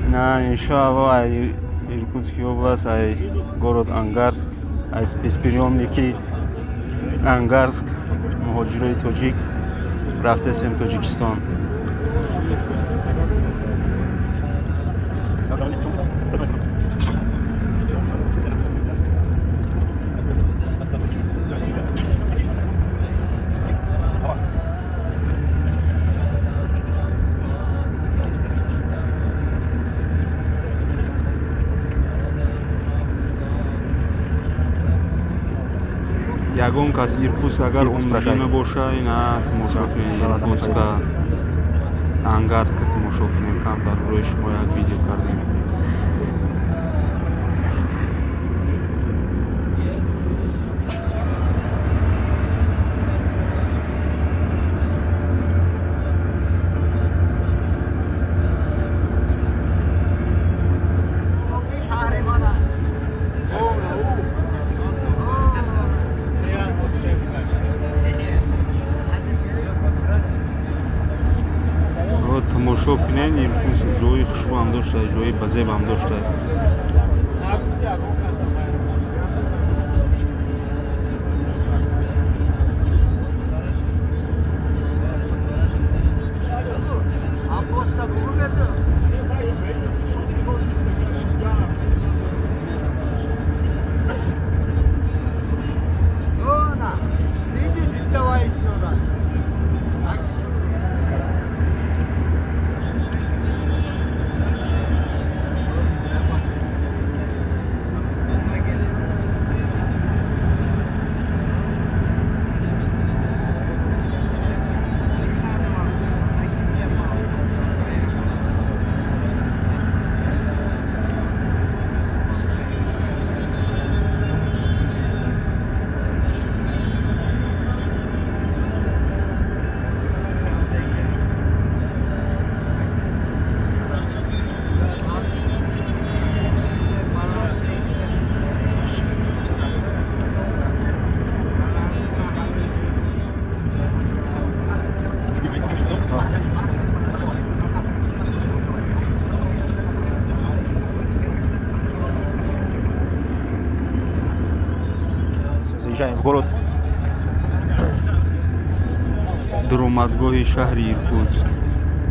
На, иншоалло, ай Иркутский область, ай город Ангарск, ай спецприёмники Ангарск, муҳоҷирои тоҷик рафтесем Тоҷикистон. Ягон кас Иркутск агар Иркутск, умҷӣ прощай. мебоша, ина тамошо кунед, Иркутска, Ангарска тамошо кунем. Камтар рӯи шумо як видео кардем. Тамошо кунед, Иркутск ҷои хушбӯам дошта, ҷои базебам дошта. Заезжаем в город. Дуромадгоҳи шаҳри Иркутск,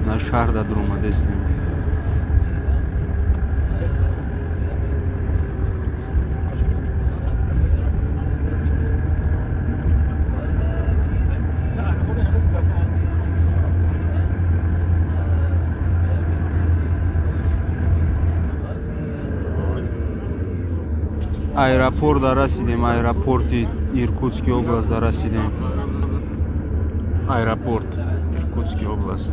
на шаҳр да дуромадестем. Аэропорт да расидем, аэропорти Иркутский область да расидем, аэропорт Иркутский область.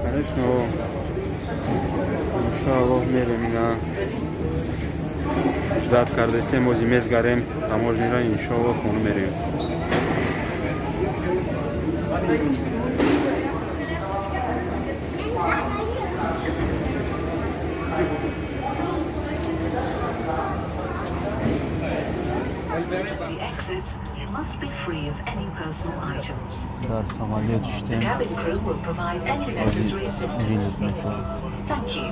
Конечно, иншоаллоҳ, мерем. Ина ждать кардесем, ози мезгарем таможнира, иншоаллоҳ, хона мерем. Emergency exits must be free of any personal items. Дар самолет The шитем. Cabin crew will provide any necessary assistance. Вылет мекунем. Thank you.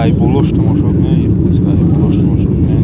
Ай болош тамошо кунед, Иркутск ай болош тамошо кунед.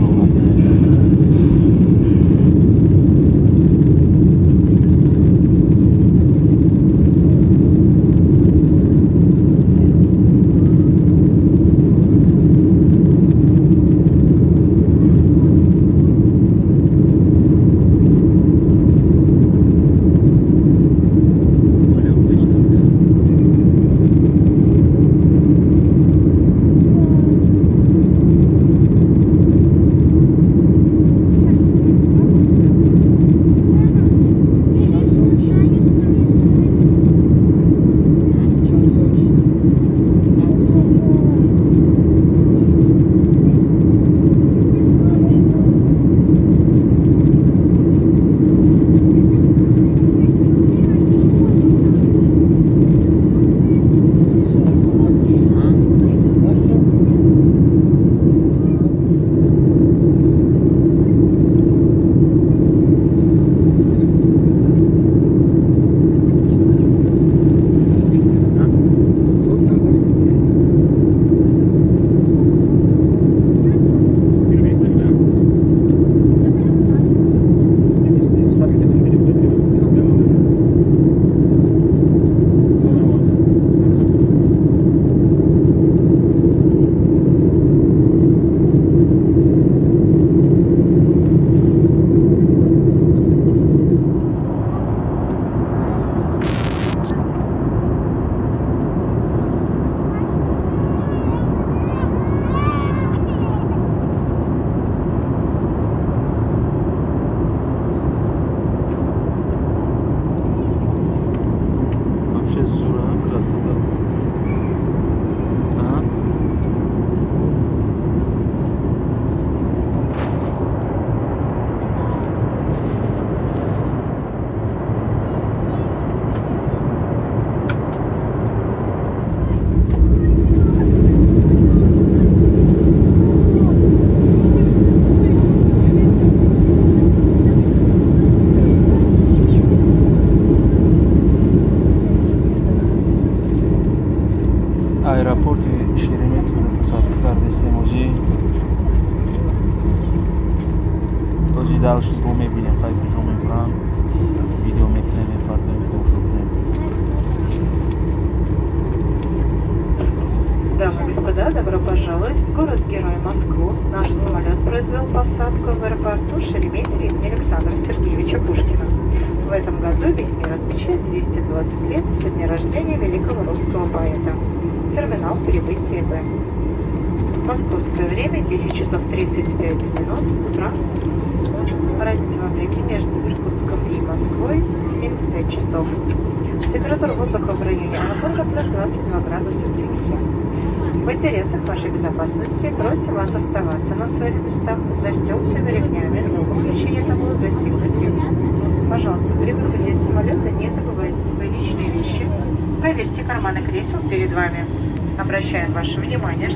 Вообще зура, красота. А? Аэропорти Шереметьево посадка кардестем. Ози дальше бо мебинем, хай куҷо мебарам, видео мекунем, мепартоем, тамошо кунем. Дамы и господа, добро пожаловать в город-герой Москву. Наш самолет произвел посадку в аэропорту Шереметьево имени Александра Сергеевича Пушкина. В этом году весь мир отмечает 220 лет со дня рождения великого русского поэта. Терминал прибытия Б. Московское время 10 часов 35 минут утра. Разница во времени между Иркутском и Москвой минус 5 часов. Температура воздуха в районе аэропорта плюс 22 градуса Цельсия. В интересах вашей безопасности просим вас оставаться на своих местах с застегнутыми ремнями до выключения того застегнуть ремни. Пожалуйста, при выходе из самолета не забывайте свои личные вещи. Проверьте карманы кресел перед вами. Обращаем ваше внимание,